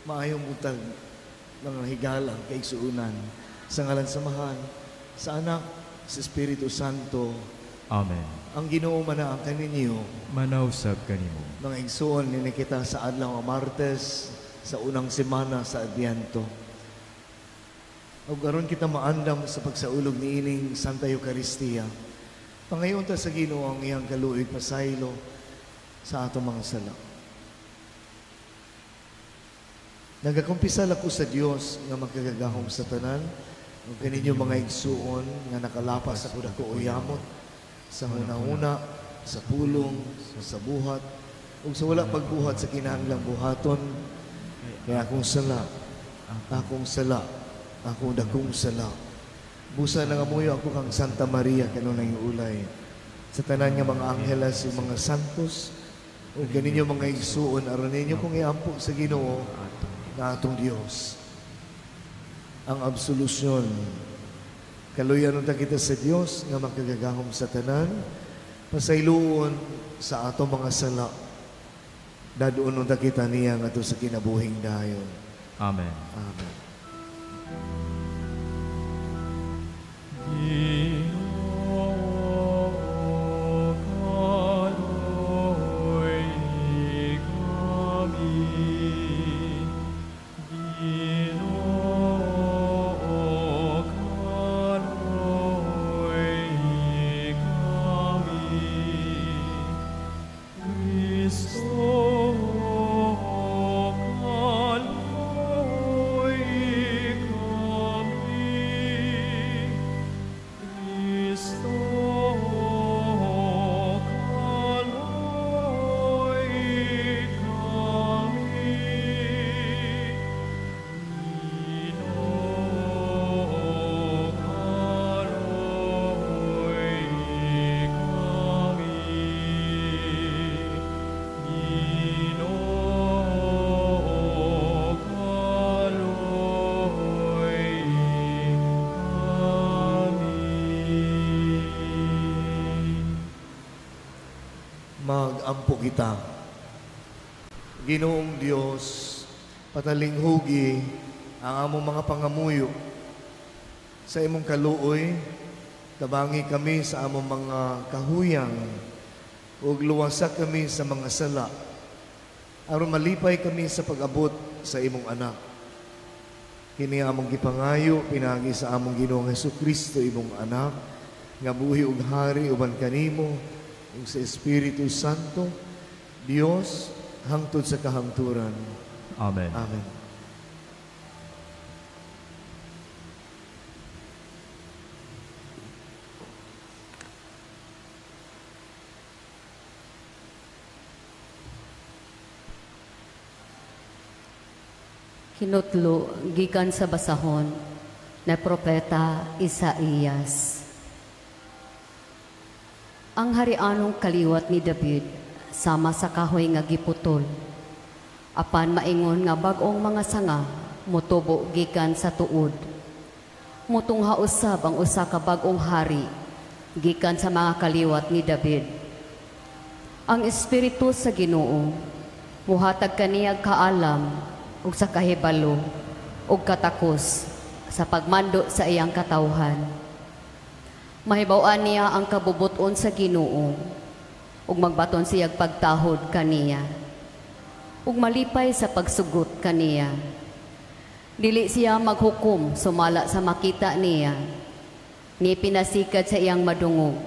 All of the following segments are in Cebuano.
Maayong buntag, mga higala, kaigsuunan, sa ngalan sa Amahan, sa Anak, sa Espiritu Santo. Amen. Ang Ginoo manaa kaninyo. Manausab kanimo. Mga igsuon, nini kita sa adlaw nga Martes, sa unang semana sa Adbyento. Ug aron kita maandam sa pagsaulog niining Santa Eucharistia, pangayon ta sa Ginoo ang iyang kaluoy pasaylo sa atong mga sala. Nagakumpisal ako sa Dios nga makagagahom sa tanan, ug kaninyo mga igsuon nga nakalapas ako dako o yamot sa hunahuna, sa pulong, sa buhat, ug sa wala pagbuhat sa kinahanglang buhaton. Kaya akong sala, akong sala, akong dakong sala. Busa nangamuyo ako kang Santa Maria kanunay ulay, sa tanan nga mga angheles ug mga santos, ug kaninyo mga igsuon aron ninyo kong iampo sa Ginoo na atong Dios ang absolusyon. Kaluyan unta kita sa Dios nga makagagahom sa tanan, pasayloon sa atong mga sala. Daduon unta kita niya ngadto sa kinabuhing dayon. Amen. Amen. Ginoo, kaluoy kami. Ginoo, kaluoy kami. Kristo, kaluoy kami. Kristo, kaluoy kami. Ginoo, kaluoy kami. Ginoo, kaluoy kami. Magampo kita. Ginoong Dios, patalinghugi ang among mga pangamuyo. Sa imong kaluoy, tabangi kami sa among mga kahuyang ug luwasa kami sa mga sala, aron malipay kami sa pag-abot sa imong anak. Kini among gipangayo pinaagi sa among Ginoong Hesukristo, imong anak, nga buhi ug hari uban kanimo ug sa Espiritu Santo, Dios, hangtod sa kahangturan. Amen. Amen. Hinutlo gikan sa basahon na propeta Isaías. Ang harianong kaliwat ni David sama sa kahoy nga giputol. Apan maingon nga bag-ong mga sanga motubo gikan sa tuod. Mutungha usab ang usa ka bag-ong hari gikan sa mga kaliwat ni David. Ang espiritu sa Ginoo muhatag kaniyag kaalam ug sa kahibalo ug katakos sa pagmando sa iyang katawhan. Mahibaw-an niya ang kabubuton sa Ginoo ug magbaton siyag pagtahod kaniya ug malipay sa pagsugot kaniya. Dili siya maghukom sumala sa makita niya, ni pinasikat sa iyang madungog.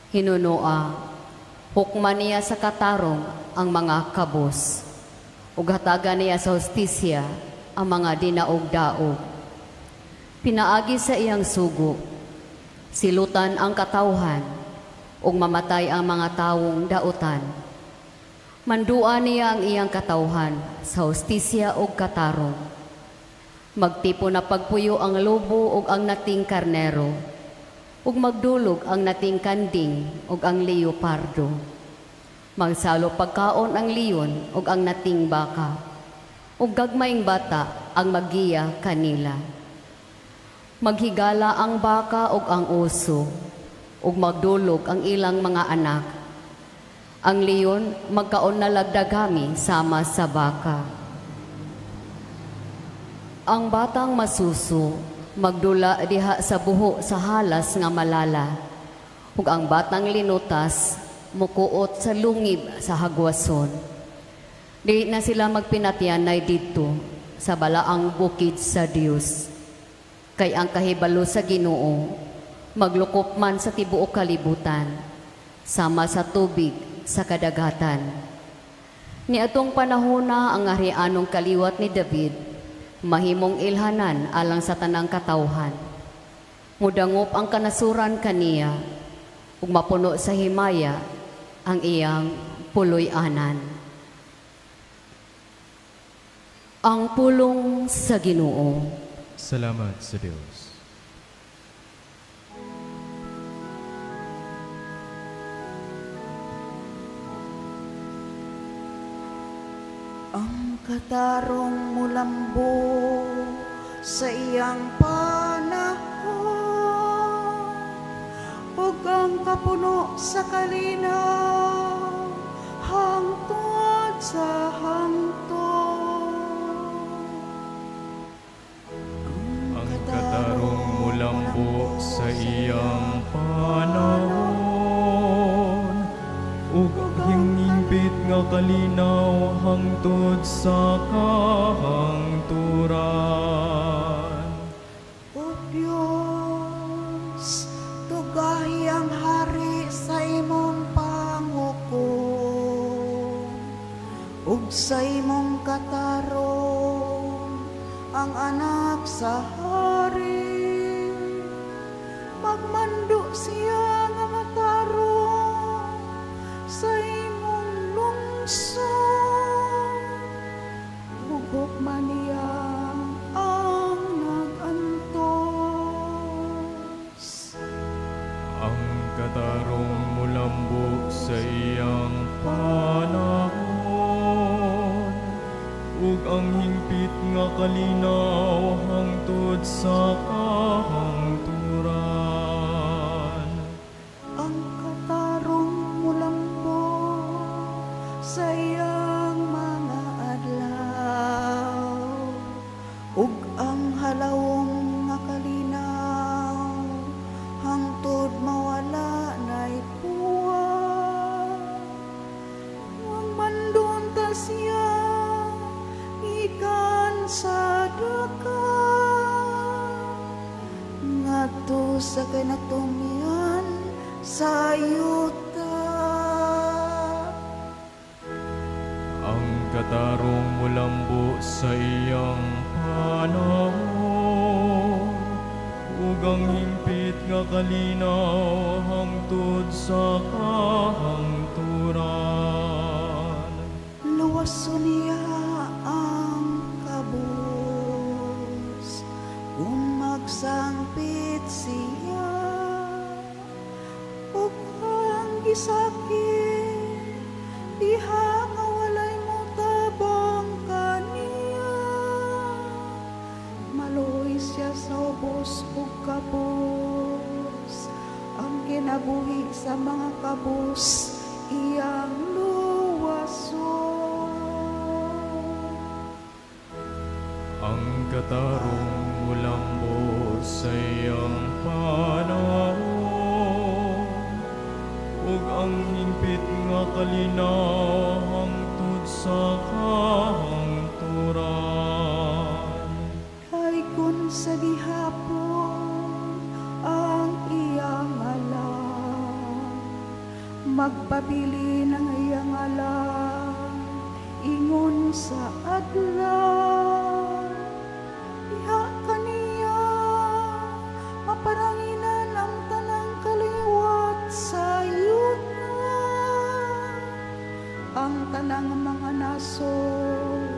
Hinunoa, hukman niya sa katarong ang mga kabos, ug hatagan niya sa hustisya ang mga dinaog-daog. Pinaagi sa iyang sugo, silutan ang katawhan, ug mamatay ang mga tawong dautan. Mandua niya ang iyang katawhan sa hustisya ug katarong. Magtipo na pagpuyo ang lobo ug ang nating karnero, ug magdulog ang nating kanding ug ang leopardo. Magsalo pagkaon ang leon ug ang nating baka, ug gagmayng bata ang magiya kanila. Maghigala ang baka ug ang oso, ug magdulog ang ilang mga anak. Ang leon magkaon na lagdagami sama sa baka. Ang batang masuso magdula diha sa buho sa halas nga malala, ug ang batang linutas mukuot sa lungib sa hagwason. Di na sila magpinatyanay didto sa balaang bukid sa Dios. Kay ang kahibalo sa Ginoo maglukop man sa tibuok kalibutan, sama sa tubig sa kadagatan. Niadtong panahona ang arianong kaliwat ni David mahimong ilhanan alang sa tanang katawhan. Mudangop ang kanasuran kaniya ug mapuno sa himaya ang iyang puloy-anan. Ang pulong sa Ginoo. Salamat sa Dios. Ang katarong mulambo sa iyang panahon, ug ang kapuno sa kalinaw hangtod sa hangtod. Ang katarong mulambo sa iyang panahon, ug hingpit nga kalinaw hangtod sa kahangturan. O Diyos, tugahi ang hari sa imong pangukom, ug sa imong katarong ang anak sa hari. Magmando siya nga matarong sa imong lungsod, hugok man niya ang nag-antos. Ang katarong mulambo sa iyang panahon, ug ang hingpit nga kalinaw hangtod sa kahangturan. Ang katarong mulambo sa iyang mga adlaw, ug ang halawong nga kalinaw hangtod mawala na'y kuwa. Magmandunta siya ikan sa daka, ngadto sa kanatumian sa yuta. Ang katarong mulambo sa iyang panahon, ug ang hingpit nga kalinaw hangtod sa kahangturan. Luwason niya ang kabus kung magsangpit siya, ug ang gisakit diha nga walay motabang kaniya. Maluoy siya sa ubos ug kabus, ang kinabuhi sa mga kabus iyang luwason. Ang katarong mulambo sa iyang panahon, ug ang hingpit nga kalinaw hangtod sa kahangturan. Kay kun sa gihapon ang iyang alam, magpabili ng iyang alam ingon sa adlaw. Diha kaniya maparanginan ang tanang kaliwat sa yuta. Ang tanang mga nasod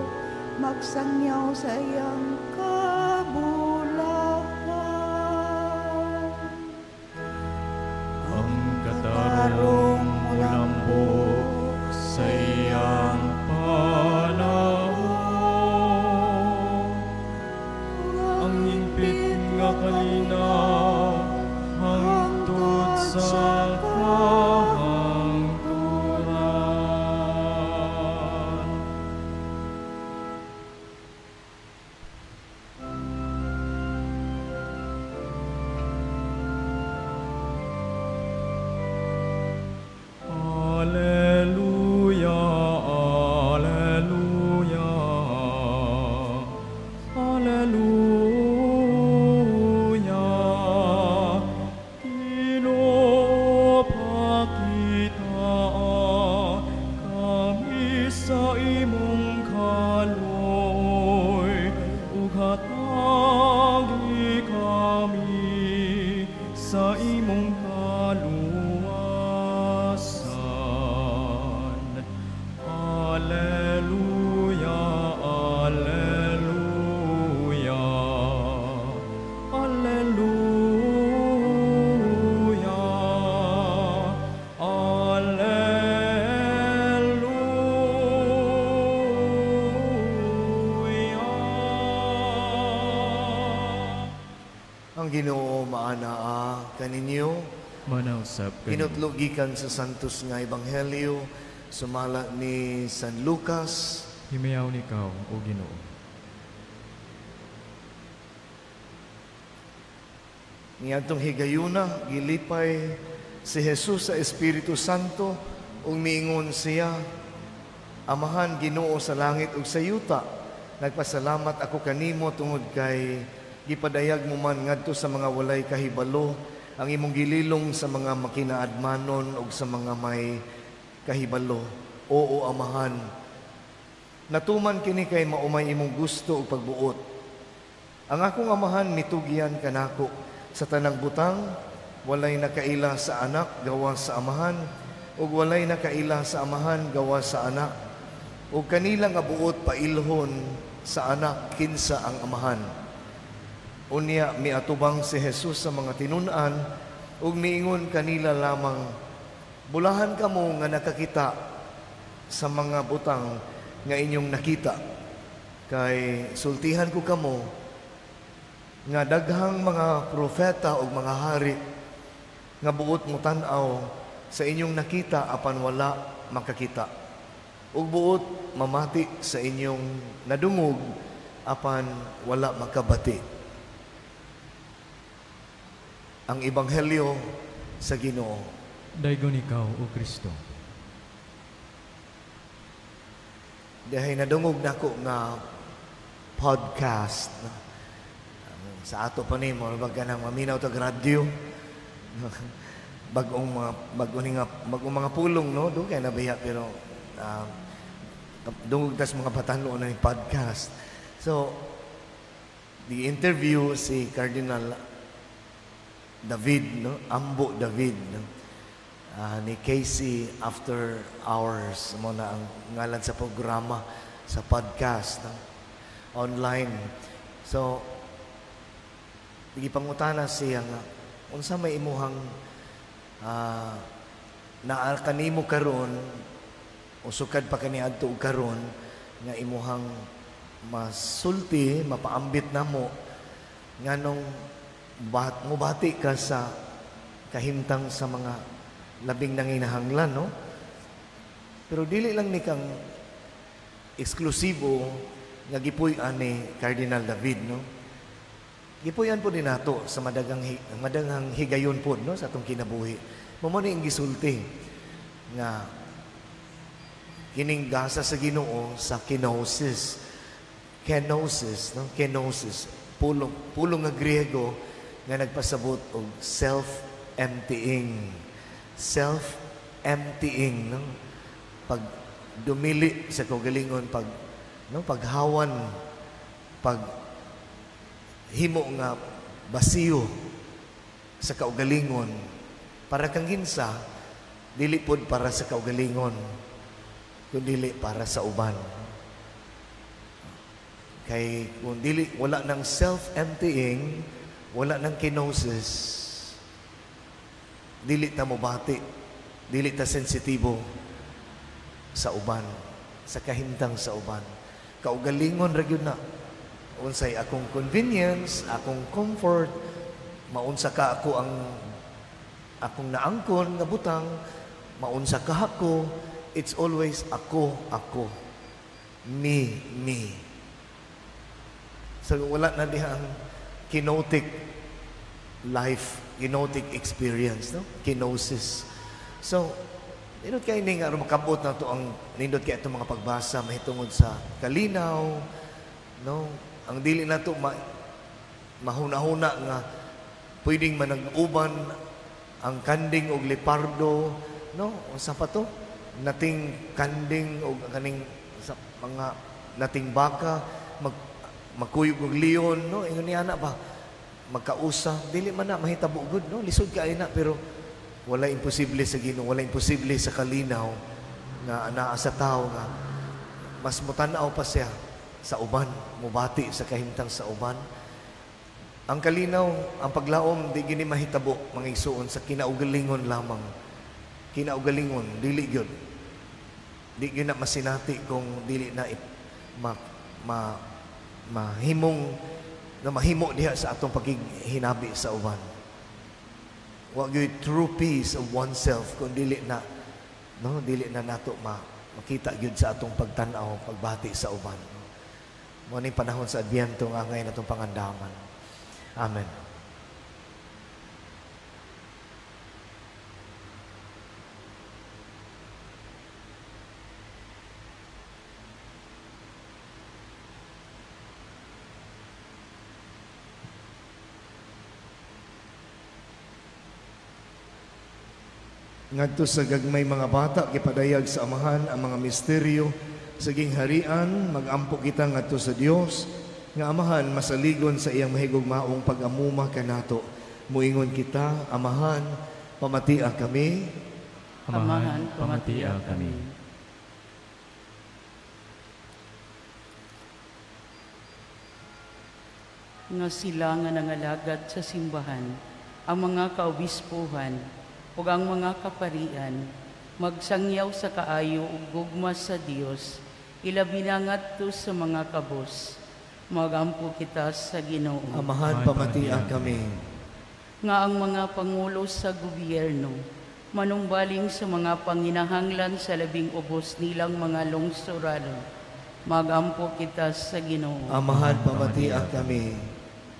magsangyaw sa iyang kabulahan. Ang katarong mulambo sa iyang panahon, ang hingpit nga kalinaw hangtod sa kahangturan. Ang Ginoo maanaa kaninyo. Maanaa usab kanimo. Hinutlo gikan sa Santos nga Ebanghelyo sumala ni San Lucas. Himayawon ikaw, o Ginoo. Niadtong higayuna, gilipay si Jesus sa Espiritu Santo ug miingon siya, Amahan Ginoo sa langit ug sa yuta, nagpasalamat ako kanimo tungod kay gipadayag mo man ngadto sa mga walay kahibalo ang imong gililong sa mga makinaadmanon ug sa mga may kahibalo. Oo, Amahan, natuman kini kay maumay imong gusto ug pagbuot. Ang akong Amahan mitugyan kanako sa tanang butang, walay nakaila sa anak gawas sa Amahan, ug walay nakaila sa Amahan gawas sa anak, ug kanila nga buot pailhon sa anak kinsa ang Amahan. Unya miatubang si Jesus sa mga tinun-an ug miingon kanila lamang, bulahan kamo nga nakakita sa mga butang nga inyong nakita, kay sultihan ko kamo nga daghang mga propeta ug mga hari nga buot mo tan-aw sa inyong nakita apan wala makakita, ug buot mamati sa inyong nadungog apan wala makabati. Ang Ebanghelyo sa Ginoo. Daygon ikaw, o Kristo. Dahil nadungog nako nga podcast, no? Sa ato pa nimo, baga nang maminaw tag radyo. Bagong mga pulong, no? Doon kay nabiya, pero dungog tas mga batan-on na ni podcast. So, the interview si Cardinal David, no? Ambo David, no? Ni Casey After Hours, mo na ang ngalan sa programa sa podcast, no? Online. So, gipangutana siya nga, unsa may imuhang naa kanimo karon o sukad pa kaniadto og karon nga imuhang masulti, mapaambit namo nganong mubati ka sa kahimtang sa mga labing nanginahanglan, no? Pero dili lang ni kang eksklusibo nga gipuy-an ni Cardinal David, no? Gipuy-an po din nato sa madaghang higayon po, no, sa atong kinabuhi. Mao ni ang gisulti nga kining gasa sa Ginoo sa kenosis. Kenosis, no? Kenosis, pulong nga Griego nga nagpasabot og self-emptying. Self-emptying, no? Pag dumili sa kaugalingon, pag, no, paghawan, pag himo nga basiyo sa kaugalingon, para kang ginsa, dili pod para sa kaugalingon, kundi para sa uban. Kay kung dili, wala nang self-emptying, wala nang kenosis, dili ta mobati, dili ta sensitibo sa uban, sa kahimtang sa uban. Kaugalingon ra gyud na. Unsay akong convenience, akong comfort, maunsa ka ako ang akong naangkon nga butang, maunsa ka ako, it's always ako, ako. Me, me. So wala na diha ang kenotic life, kenotic experience, no? Kenosis. So, nindot kay ning aron makabot na to ang nindot kay atong mga pagbasa mahitungod sa kalinaw, no? Ang dili na to mahuna-huna nga pwedeng manag-uban ang kanding og lepardo, no? Unsa pa to? Nating kanding og kaning sa mga nating baka magkuyog og leon, no? Ingon niya na ba? Magkausa, dili man na mahitabo gud, no? Lisod kaayo na, pero wala imposible sa Ginoo, wala imposible sa kalinaw nga anaa sa tawo nga mas motan-aw pa siya sa uban, mobati sa kahimtang sa uban. Ang kalinaw, ang paglaom di gini mahitabo mga igsuon sa kinaugalingon lamang. Kinaugalingon dili gyud. Di gyud na masinati kung dili na mahimong na mahimo diha sa atong pakighinabi sa uban. Wa gyud true peace of oneself kung dili na, no, dili na nato makita gyud sa atong pagtan-aw, pagbati sa uban. Mo ning panahon sa Adbyento nga ngayon atong pangandaman. Amen. Ngadto sa gagmay mga bata, gipadayag sa Amahan ang mga misteryo sa gingharian, magampo kita ngadto sa Dios nga Amahan masaligon sa iyang mahigugmaong pag-amuma kanato. Muingon kita, Amahan, pamatia kami. Amahan, pamatia kami. Nga sila nga nangalagad sa simbahan, ang mga kaobispuhan ug ang mga kaparian, magsangyaw sa kaayo ug gugma sa Dios, ilabi na ngadto sa mga kabos. Magampo kita sa Ginoo. Amahan, pamatia kami. Nga ang mga pangulo sa gobyerno manumbaling sa mga panginahanglan sa labing ubos nilang mga lungsoran. Magampo kita sa Ginoo. Amahan, pamatia kami.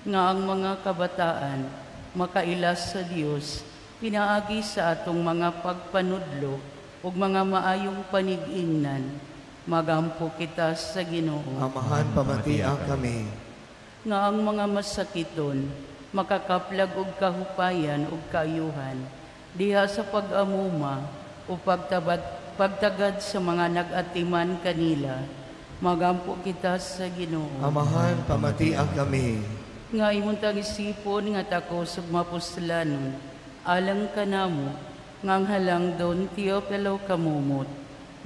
Nga ang mga kabataan makailas sa Dios pinaagi sa atong mga pagpanudlo ug mga maayong panig-ingnan. Magampo kita sa Ginoo. Amahan, pamatia kami. Nga ang mga masakiton makakaplag og kahupayan ug kaayuhan diha sa pag-amuma o pagtagad sa mga nag-atiman kanila. Magampo kita sa Ginoo. Amahan, pamatia kami. Nga imong tagisipon nga takos ug mapuslanon, alang kanamo nga ang halang Don Teofilo Camomot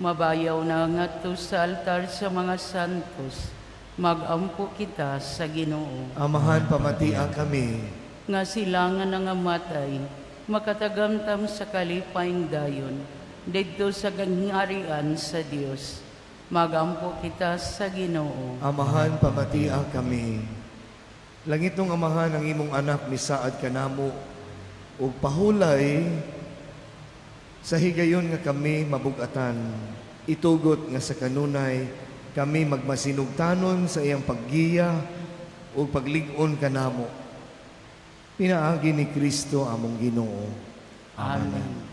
mabayaw na ngadto sa altar sa mga santos. Magampo kita sa Ginoo. Amahan, pamatia kami. Nga sila nga nangamatay makatagamtam sa kalipayng dayon didto sa gingharian sa Dios. Magampo kita sa Ginoo. Amahan, pamatia kami. Langitong Amahan, ang imong anak misaad kanamo ug pahulay sa higayon nga kami mabugatan, itugot nga sa kanunay kami magmasinugtanon sa iyang paggiya ug paglig-on kanamo. Pinaagi ni Kristo among Ginoo. Amen.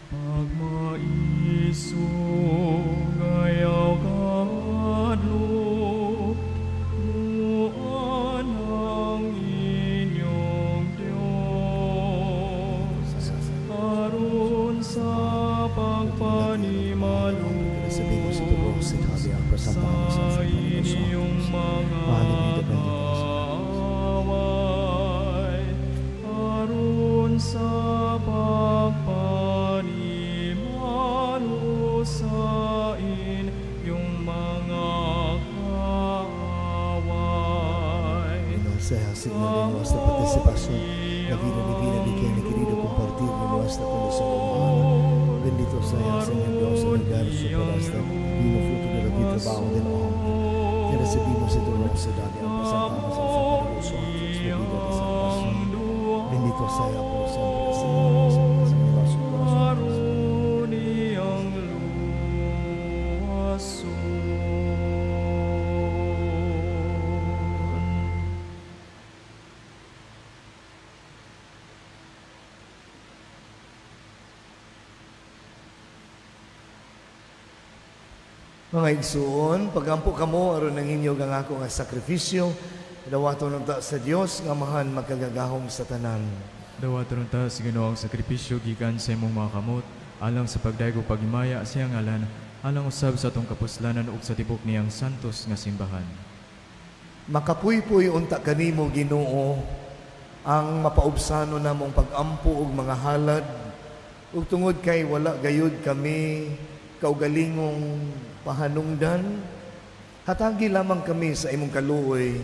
Pagmaiso ngayaw kadlok, muan ang inyong Diyos, aron sa pagpanimalo sa inyong mga kaaway, aron sa pagpanimalo sa inyong mga kaaway. Sea, Señor, en nuestra participación, la vida divina de quien he querido compartir de nuestra condición humana. Bendito sea, Señor Dios, el universo por este divino fruto de la vida trabajo del hombre, que recibimos de tu rosa, y presentamos al poderoso acto de vida de salvación. Bendito sea por siempre, Señor, Señor, Señor, su corazón. Aron iyang luwason. Mga igsuon, pagampo kamo aron ang inyo ang ako nga sakripisyo, dawaton unta sa Dios nga Amahan makagagahom sa tanan. Dawaton unta sa Ginoo ang sakripisyo gikan sa imong mga kamot, alang sa pagdayeg ug paghimaya sa iyang ngalan, alang usab sa atong kapuslanan ug sa tibok niyang santos nga simbahan. Makapuypuy unta kanimo Ginoo ang mapaubsano namong pagampo og mga halad, ug tungod kay wala gayud kami kaugalingong pahanungdan, hatagi lamang kami sa imong kaluoy.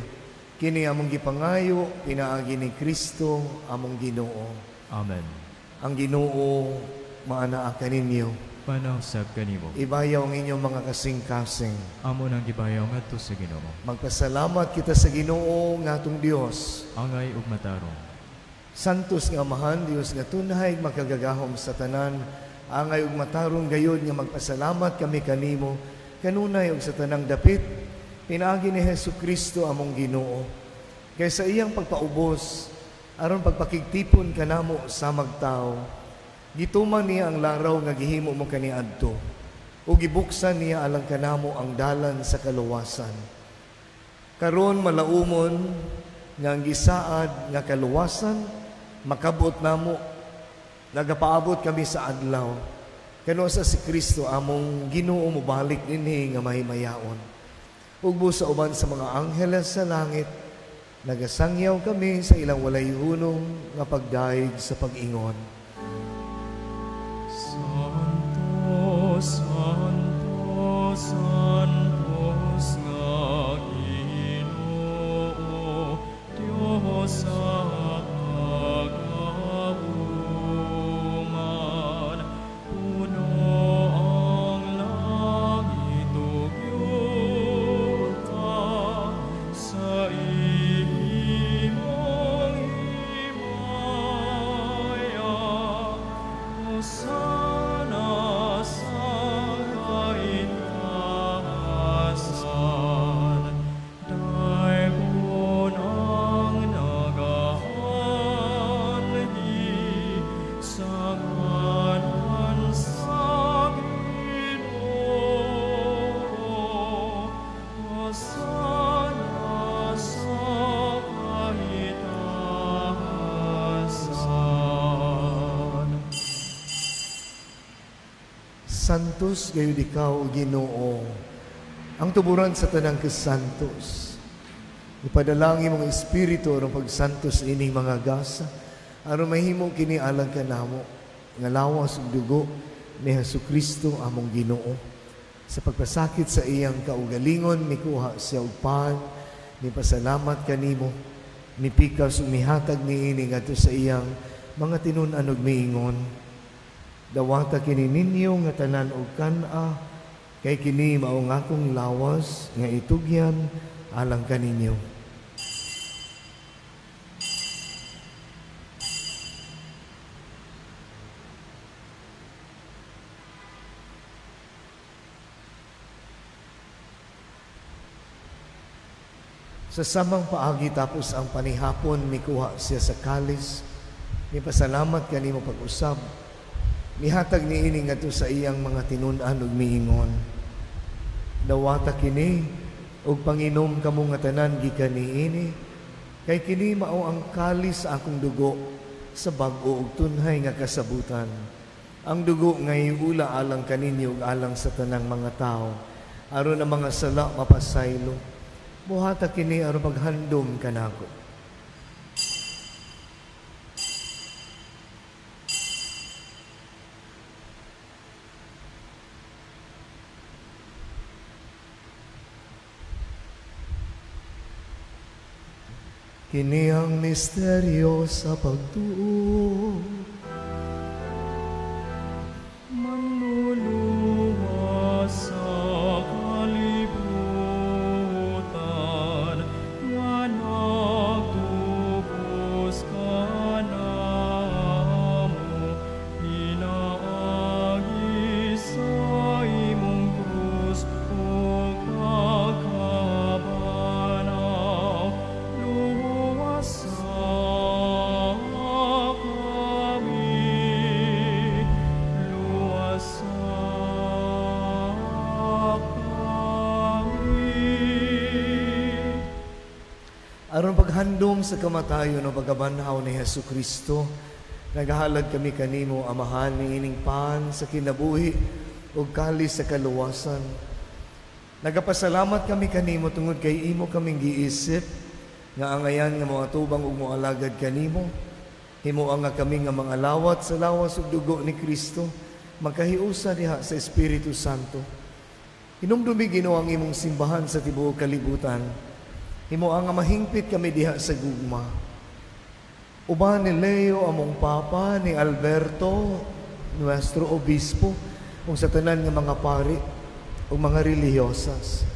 Kini among gipangayo pinaagi ni Kristo among Ginoo. Amen. Ang Ginoo maanaa kaninyo. Panaw sab kanimo. Ibayaw ang inyong mga kasing-kasing. Amo nang gibayaw ngadto sa Ginoo. Magpasalamat kita sa Ginoo nga atong Dios. Angay ug matarong. Santos nga Amahan, Dios nga tunhay makagagahom sa tanan, angay ug matarong gayod nga magpasalamat kami kanimo kanunay ug sa tanang dapit pinaagi ni Hesus Kristo among Ginoo. Kay sa iyang pagpaubos aron pagpakigtipon kanamo sa magtao, gituman niya ang laraw nga gihimo mo kaniadto ug gibuksan niya alang kanamo ang dalan sa kaluwasan. Karon malaumon nga ang gisaad nga kaluwasan makabot namo, nagapaabot kami sa adlaw kano sa si Kristo among Ginoo mobalik dinhi nga mahimayaon. Ugbo sa uban sa mga angheles sa langit, nagasangyaw kami sa ilang walay hunong nga pagdayeg sa pag-ingon. Santo, Santo, Santos nga Ginoo, Dios sa kagahuman, puno ang langit ug yuta sa imong himaya. Hosana sa kaitaasan, dayon ang nagaanhi sa ngalan sa Ginoo. Hosana sa kaitaasan. Santos gayud ikaw, Ginoo, ang tuburan sa tanang kasantos. Ipadalangin mong espiritu aron pagsantos ining mga gasa, aron mahimo kini alang kanamo nga lawas ug dugo ni Hesukristo among Ginoo. Sa pagpasakit sa iyang kaugalingon, mikuha siya og pan, mipasalamat kanimo, mipikas ug mihatag niini ngadto sa iyang mga tinun-an ug miingon, dawata kini ninyo nga tanan og kan-a, kay kini mao ang akong lawas nga itugyan alang kaninyo. Sa samang paagi tapos ang panihapon, mikuha siya sa kalis, mipasalamat kanimo pag-usab, mihatag niini ngadto sa iyang mga tinun-an ug miingon, dawata kini ug panginom kamo nga tanan gikan niini, kay kini mao ang kalis sa akong dugo sa bag-o ug tunhay nga kasabutan. Ang dugo nga iula alang kaninyo ug alang sa tanang mga tawo, aron ang mga sala mapasaylo. Buhata kini aron paghandom kanako. Kini ang misteryo sa pagtuo. Manluluwas sa kalibutan, nga nagtubos kanamo, pinaagi sa imong krus ug pagkabanaw, luwasa kami, luwasa kami. Aron paghandom sa kamatayon o pagkabanhaw ni Hesus Kristo, naghalad kami kanimo, Amahan, niining pan sa kinabuhi ug kalis sa kaluwasan. Nagapasalamat kami kanimo tungod kay imo kaming giisip nga angayan nga moatubang ug moalagad kanimo. Himoa nga kami nga mga lawat sa lawas ug dugo ni Kristo, makahiusa diha sa Espiritu Santo. Hinumdumi Ginoo ang imong simbahan sa tibuok kalibutan. Himoa nga mahingpit kami diha sa gugma. Uban ni Leo among Papa, ni Alberto, nuestro obispo, ug sa tanan nga mga pari ug mga relihiyosas.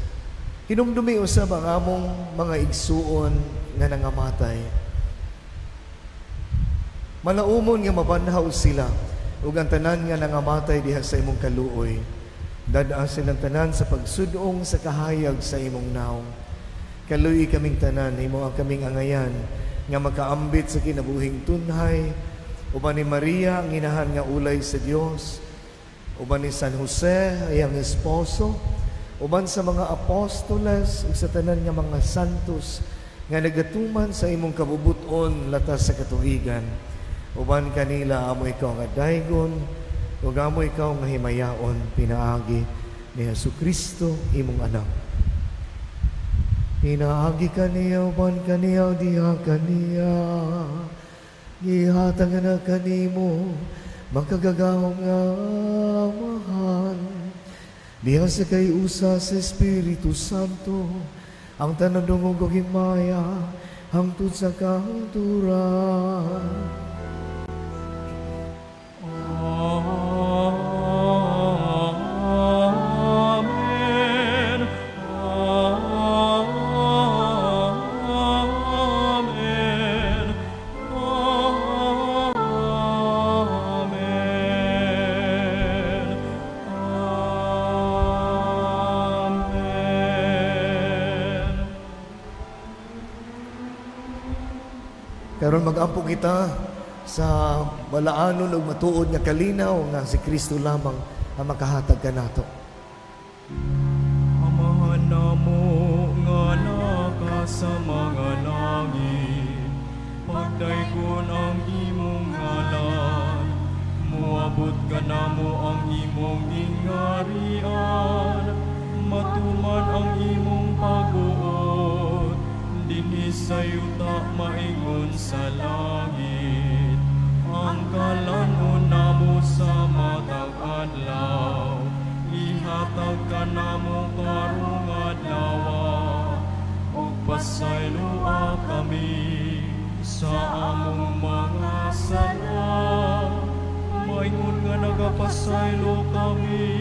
Hinumdumi usab ang among mga igsuon nga nangamatay. Malaumon nga mabanhaw sila ug ang tanan nga nangamatay diha sa imong kaluoy. Dad-a silang tanan sa pagsudong sa kahayag sa imong nawong. Kaluoyi kaming tanan, imo ang kaming angayan nga makaambit sa kinabuhing tunhay, uban ni Maria ang inahan nga ulay sa Dios, uban ni San Jose ay ang esposo, uban sa mga apostoles ug sa tanan nga mga santos nga nagatuman sa imong kabubuton latas sa katuigan. Uban kanila amo ikaw nga daygon ug amo ikaw nga himayaon pinaagi ni Hesukristo imong anak. Pinaagi kaniya, uban kaniya, diha kaniya, gihatag na kanimo makagagahom nga Amahan. Diha sa kay usa sa Espiritu Santo, ang tanan dungog og himaya hangtod sa kahangturan. Amen. Amen. Amen. Amen. Karon mag-ampo kita sa balaanon ug matuod nga kalinaw nga si Kristo lamang ang makahatag kanato. Amahan namo nga naka sa mga langit, pagdaygon ang imong ngalan, moabot kanamo ang imong gingharian, matuman ang imong pag-uot, dinhi sa yuta maingon sa langit. Ang kalan-on namo sa matag adlaw, ihatag kanamo karong adlaw, ug pasayloa kami sa among mga sala, maingon nga nagapasaylo kami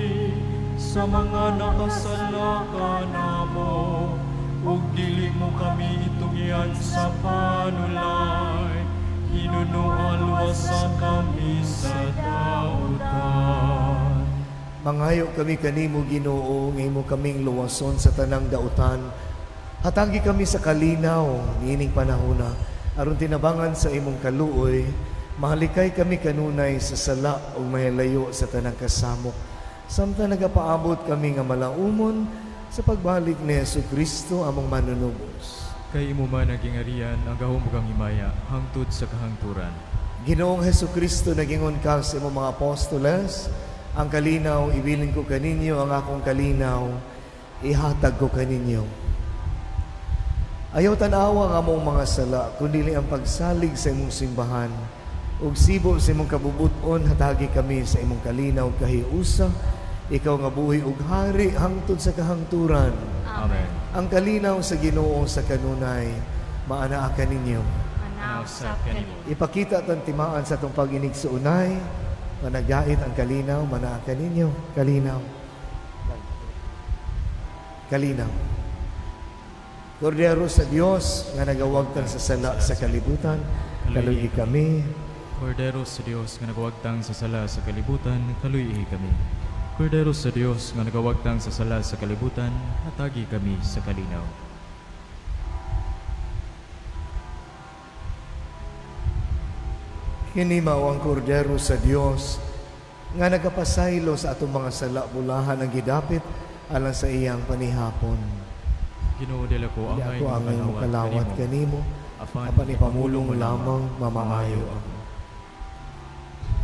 sa mga nakasala kanamo, ug dili mo kami itugyan sa panulay, hinunoan luwasa kami sa dautan. Mangayo kami kanimo Ginoo, nga imo kaming luwason sa tanang dautan. Hatagi kami sa kalinaw niining panahona, aron tinabangan sa imong kaluoy, mahalikay kami kanunay sa sala ug mahilayo sa tanang kasamok. Samtang nagapaabot kami nga malaumon sa pagbalik ni Hesukristo among manunubos. Kay imo man ang gingarian, ang gahom ug ang himaya, hangtod sa kahangturan. Ginoong Hesukristo, nagingon ka sa imong mga apostoles, ang kalinaw ibilin ko kaninyo, ang akong kalinaw ihatag ko kaninyo. Ayaw tan-awa ang among mga sala, kundi ang pagsalig sa imong simbahan. Ug sibo sa imong kabubuton, hatagi kami sa imong kalinaw kahiusa, ikaw nga buhi ug hari hangtod sa kahangturan. Amen. Ang kalinaw sa Ginoo sa kanunay, maanaa kaninyo. Anaw sa kanimo. Ipakita tan timaan sa atong pag-inig sa unay, managait ang kalinaw, manaa kaninyo. Kalinaw. Kalinaw. Kordero sa Dios nga nagawagtang sa sala sa kalibutan, kaluyi kami. Kordero sa Dios nga nagawagtang sa sala sa kalibutan, kaluyi kami. Kordero sa Dios nga nagawagtang sa sala sa kalibutan, hatagi kami sa kalinaw. Kini mao ang kordero sa Dios nga nagapasaylo sa atong mga sala, bulahan ang gidapit alang sa iyang panihapon. Ginoo, dili ako Dili angay ako angay mokalawat kanimo, apan ipamulong lamang mamaayo ako.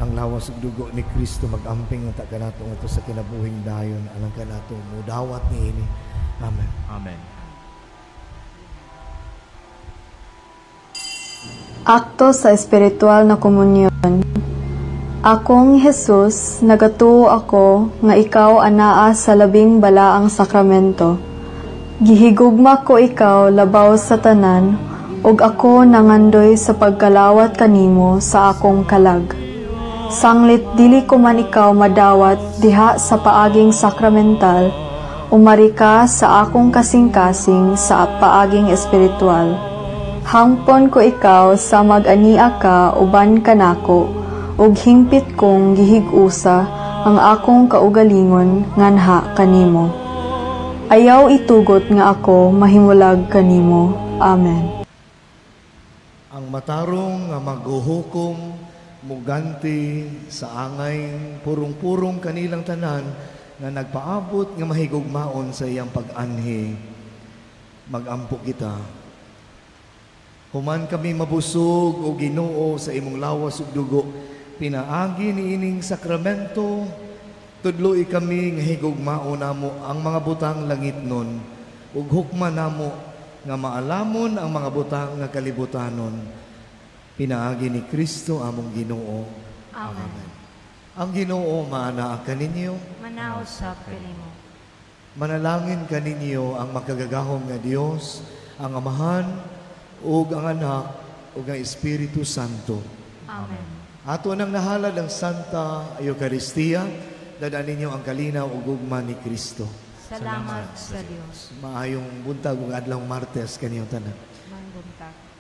Ang lawas ug dugo ni Kristo magamping unta kanato ngadto sa kinabuhing dayon alang kanato mudawat niini. Amen. Amen. Akto sa espiritual na komunyon. Akong Jesus, nagatuo ako nga ikaw anaa sa labing balaang sakramento. Gihigugma ko ikaw labaw sa tanan, ug ako nangandoy sa pagkalawat kanimo sa akong kalag. Sanglit dili ko man ikaw madawat diha sa paaging sakramental, umari ka sa akong kasing-kasing sa paaging espiritual. Hangpon ko ikaw sa mag-ania ka uban kanako, ug hingpit kong gihig-usa ang akong kaugalingon nganha kanimo. Ayaw itugot nga ako mahimulag kanimo. Amen. Ang matarong nga maghuhukom muganti sa angay purong-purong kanilang tanan nga nagpaabot nga mahigugmaon sa iyang pag-anhi. Magampo kita. Human kami mabusog o Ginoo sa imong lawas ug dugo, pinaagi niining sakramento, tudloi kami nga higugmaon namo ang mga butang langitnon ug hukman namo nga maalamon ang mga butang nga kalibutanon. Pinaagi ni Kristo among Ginoo. Amen. Ang Ginoo maanaa kaninyo. Manausap kanimo. Manalangin kaninyo ang makagagahom nga Dios, ang Amahan ug ang Anak ug ang Espiritu Santo. Amen. Ato nang nahalad ang Santa Eucharistia, dad-an ninyo ang kalinaw ug gugma ni Kristo. Salamat sa Dios. Maayong buntag ug adlaw Martes kaniyong tanan. Maayong buntag.